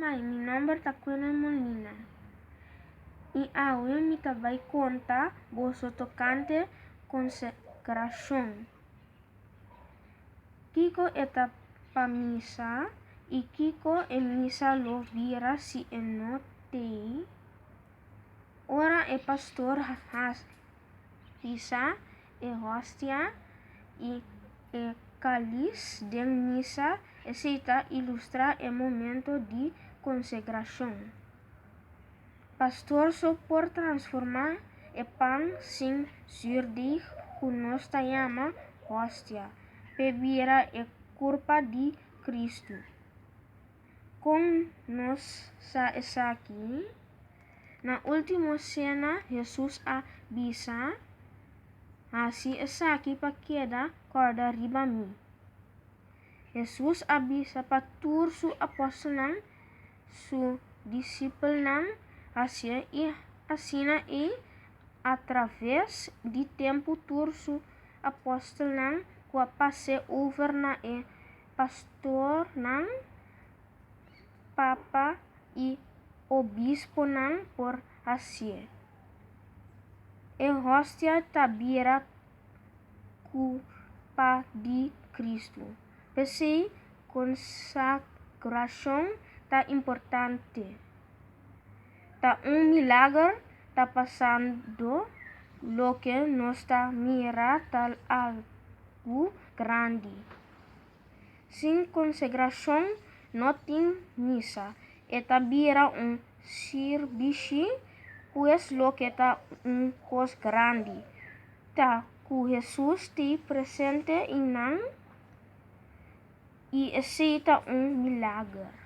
Mai, mi nòmber ta Quenen Molina i awe mi ta bai konta boso tokante konsegrashon. Kiko e ta pa misa i kiko e misa lo bira si e no t'ei? Ora e pastor hisa e hostia i e kalis den misa, esei ta ilustrá e momento di konsegrashon. Pastor so por transformá e pan sin zürdeg ku nos ta yama hostia, p'e bira e kurpa di Kristu. Kon nos sa esaki? Na último sena Hesus a bisa, Hasi esaki pa keda kòrda riba mi. Hesus a bisa pa tur su apòstelnan, su disipelnan, hasié i asina ei atraves di tempu tur su apòstelnan ku a pas'é over na e Pastornan, papa i obisponan por hasié. E hostia ta bira kurpa di Kristu. P'esei konsagrashon ta importante. Ta un milager ta pasando, loke nos ta mira ta algu grandi. Sin konsegrashon no tin misa, e ta bira un sirbishi, pues loke ta un kos grandi ta ku Hesus t'ei presente einan i esei ta un milager.